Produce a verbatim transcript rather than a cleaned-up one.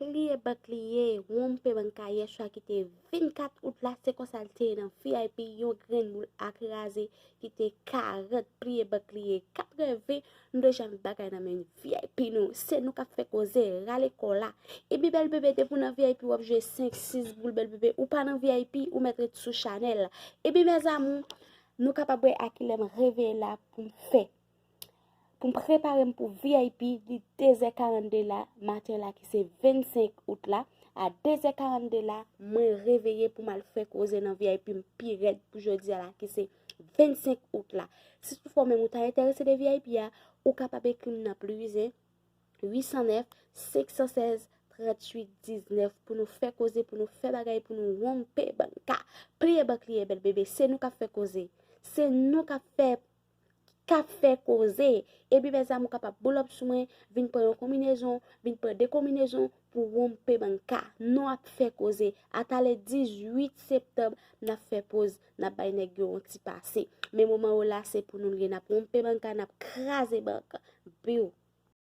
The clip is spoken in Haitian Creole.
Pliye bank li ye, Wonpe Banka yè swa ki te vennkat out la, se konsa l te ye nan V I P, yon grenn boul a kraze ki te karant, pliye bank li ye, katreven, nou deja met bagay nan men V I P nou, se nou k ap fè koze, rale kò la. Epi bèl bebe, depi w nan V I P w ap jwe senk, sis boul, bèl bebe, ou pa nan V I P, ou mèt ret sou chanèl. Epi mes amours, nou kapab wè a kilè m reveye la pou m fè. Pou m prepare m pou V I P, li de zè karannde la, maten la ki se vennsenk out la. A de zè karannde la, mwen reveye pou m al fè koze nan V I P m pi rèd pou jodi a la ki se vennsenk out la. Si toutfwa menm ou ta enterese de V I P a, ou kapab ekri m nan plis en, uit san nèf, senk san sèz, tranntuit diznèf pou nou fè koze, pou nou fè bagay, pou nou wonpe banka. Pliye bank li ye, bèl bebe, se nou k ap fè koze. Se nou k ap fè k ap fè koze. Epi mes amours, ou kapab boulòp sou mwen, vin pran yon konbinezon, vin pran de konbinezon pou wonpe banka. Nou ap fè koze. Atalè dizuit septanm, n ap fè poz, n ap bay nèg yo yon ti pase. Men moman yo la, se pou nou l ye, n ap wonpe banka, n ap kraze bank. Biw.